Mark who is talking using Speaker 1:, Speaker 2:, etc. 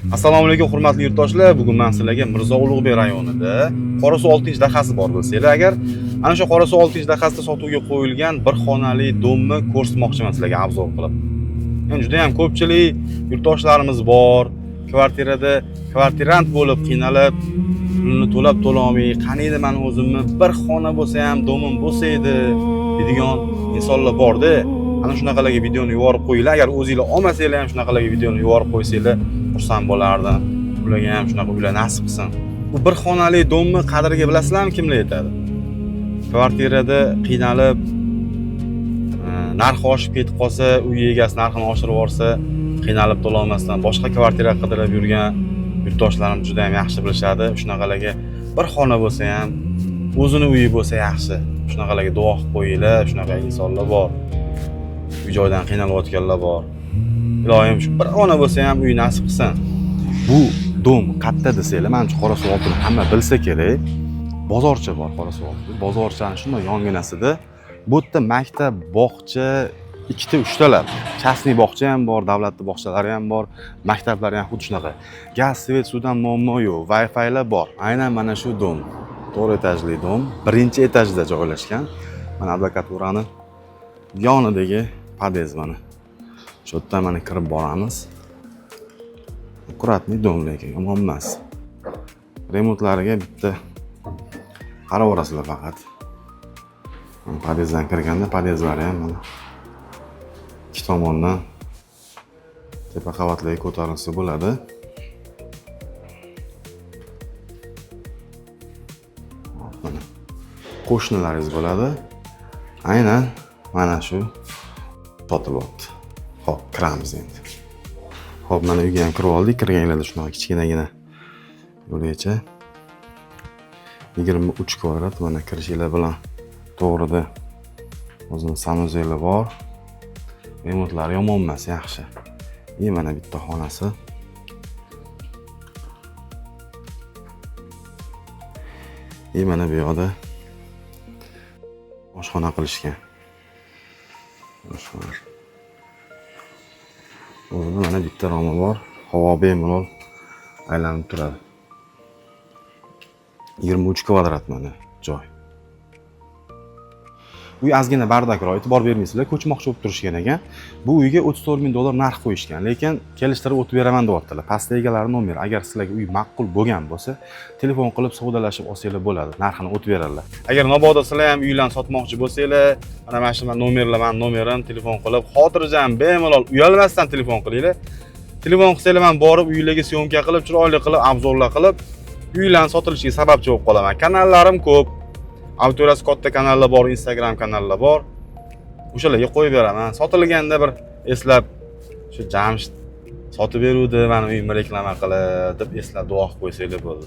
Speaker 1: Assalomu alaykum, hurmatli yurtdoshlar. Bugun men sizlarga Mirzo Ulug'bek rayonida Qorasuv 6-dahasi bor bilsanglar, agar ana shu Qorasuv 6-dahasida sotuvga qo'yilgan bir xonali domni ko'rsatmoqchiman sizlarga обзор qilib. Endi juda ham ko'pchilik yurtdoshlarimiz bor, kvartirada kvartirant bo'lib qiynalib, pulini to'lab to'lolmay, qaniydi mani o'zimni bir xona bo'lsa ham domim bo'lsa edi deydigan insonlar borda. Ana shunaqalarga videoni yuborib qo'yinglar. Agar o'zinglar olmasanglar ham, shunaqalarga videoni yuborib qo'ysanglar, xursand bo'lardim. Ularga ham shunaqa uylar nasib qilsin. Bu bir xonali domni qadriga bilasizlarmi kimlar yetadi? Kvartirada qiynalib, narxi oshib ketib qolsa, uy egasi narxini oshirib yuborsa, qiynalib to'lolmasdan boshqa kvartira qidirib yurgan yurtdoshlarim juda ham yaxshi bilishadi. Shunaqalarga bir xona bo'lsa ham, o'zini uyi bo'lsa yaxshi. Shunaqalarga duo qilib qo'yinglar, shunaqa insonlar bor. Uy joydan qiynalayotganlar bor. Iloyim, shu bir xona bo'lsa ham uy nasib qilsin. Bu dom qayerda desanglar, manimcha, Qorasuv oltini hamma bilsa kerak. Bozorcha bor Qorasuv oltida. Bozorchani shunday yonginasida. Bu yerda maktab, bog'cha ikkita, uchtalab. Частный bog'cha ham bor, davlatni bog'chalari ham bor, maktablari ham xuddi shunaqa. Gaz, свет, suvdan muammo yo'q, Wi-Fi'lar bor. Aynan mana shu dom. 4 etajli dom, birinchi etajda joylashgan. Mana advokaturani yonidagi podъезд mana. Shu yerdan mana kirib boramiz. Аккуратный dom, lekin yomon emas. Remontlariga bitta qarab borasizlar faqat. Mana подъезд dan kirganda подъезд lari ham mana ikki tomondan tepa qavatlarga ko'tarilsa bo'ladi. Hop, mana qo'shnilaringiz bo'ladi. Aynan mana shu sotilyapti. Xo'p, kiramiz endi. Xo'p, mana uyga ham kirib oldik. Kirganlarda shunaqa kichkinagina yo'lgacha 23 kvadrat. Mana kirishinglar bilan to'g'rida o'zini санузел i bor. Remontlari yomon emas, yaxshi. И mana bitta xonasi. И mana bu yoqda oshxona qilishgan. Oshxona. O'zida mana bitta romi bor. Havo bemalol aylanib turadi. 23 kvadrat mana joy. Uy ozgina бардак roq, e'tibor bermaysizlar, ko'chmoqchi bo'lib turishgan ekan. Bu uyga 34 ming dollar narx qo'yishgan, lekin kelishtirib o'tib beraman deyaptilar. Pastda egalari nomeri. Agar sizlarga uy ma'qul bo'lgan bo'lsa, telefon qilib savdolashib olsanglar bo'ladi, narxini o'tib beradilar. Agar mabodo sizlar ham uylarni sotmoqchi bo'lsanglar, mana shu nomerlar, mani nomerim, telefon qilib, xotirjam, bemalol uyalmasdan telefon qilinglar. Telefon qilsanglar, man borib uylarga съёмка qilib, chiroyli qilib, обзор lar qilib, uylarni sotilishiga sababchi bo'lib qolaman. Kanallarim ko'p. Auditoriyasi katta kanallar bor, Instagram kanallar bor. O'shalarga qo'yib beraman. Sotilganda bir eslab, shu Jamshid sotib beruvdi, mani uyimni reklama qilib deb eslab duo qilib qo'ysanglar bo'ldi.